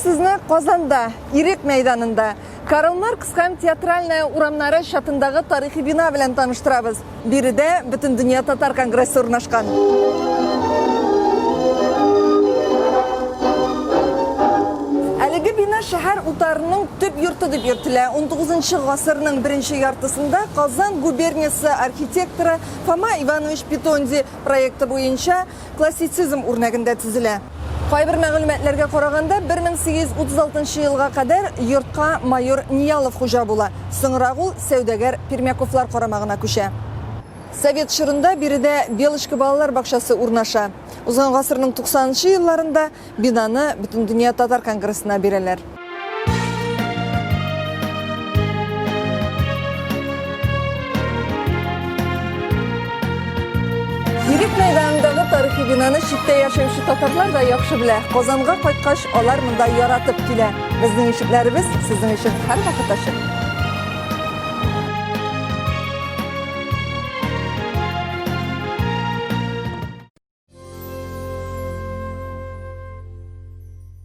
сезне Казанда, Ирек мәйданында, Карл Маркс һәм Театральная урамнары чатындагы тарихи бина белән таныштырабыз. Биредә Бөтендөнья татар конгрессы урнашкан. Әлеге бина шәһәр утарының төп йорты дип йөртелә. 19 гасырның беренче яртысында Казан губерниясе архитекторы Фома Иванович Питонди проекты буенча классицизм үрнәгендә төзелә. Кайбер мәгълүматларга караганда, 1836 елга кадәр йортка майор Ниялов хуҗа була. Соңрак ул сәүдәгәр Пермяковлар карамагына күчә. Совет чорында биредә Белочка балалар бакчасы урнаша. Узган гасырның 90 нчы елларында Бинаны Бөтендөнья татар конгрессына бирәләр. Ирек мәйданындагы тарихи бинаны читтә яшәүче татарлар да яхшы белә. Казанга кайткач, алар монда яратып килә. Безнең ишекләребез сезнең өчен һәрвакыт ачык.